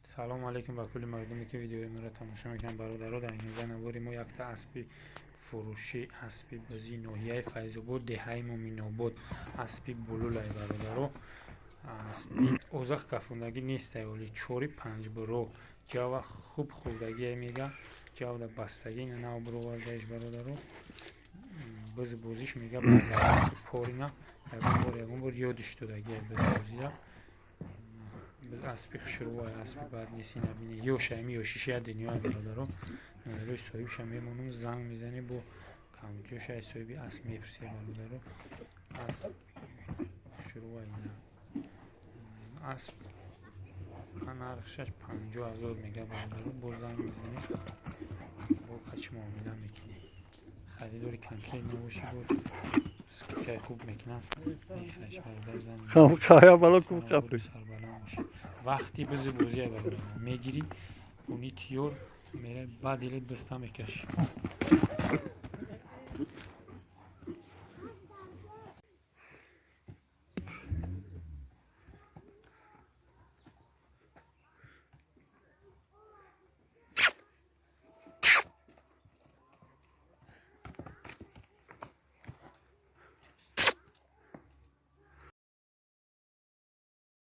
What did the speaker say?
Салому алейкум ба кулли мардуме, ки видеои моро тамошо мекунанд. Бародаро, дар ин навори мо якта аспи фурӯшӣ, аспи бозии ноҳияи Файзобод, деҳаи Муминобод, аспи булулай, бародаро. Аспи озах кафондагӣ нестай, оли чори панҷ буро, ҷава хуб хӯрдагие мега, ҷавда бастагӣ, ина нав буровардаиш, бародаро. Биз бозиш мега порина, ягон бор ёдиш додагия бизбозида. Биз аспи хушрӯвай, аспи бад нест. Ина бине, ёшайми ёшишия дунёя, бародаро. Номерои соҳибша мемонам, занг мезанӣ, бо камбудиёша соҳиби асп мепурсед, бародаро. Асп хушрӯвай, ина асп нархшаш 50 000 мега, бародаро. Боз занг мезанӣ, бо қачи муомила мекунӣ. Харидори конкрет набошӣ, бо скидкаи хуб мекунам, мехариш, бародар. Занг, сарбаланд бошӣ. Вақти бизи бозия, бародар, мегирӣ, куни тиёр мерай, баъд дилет биста мекашӣ.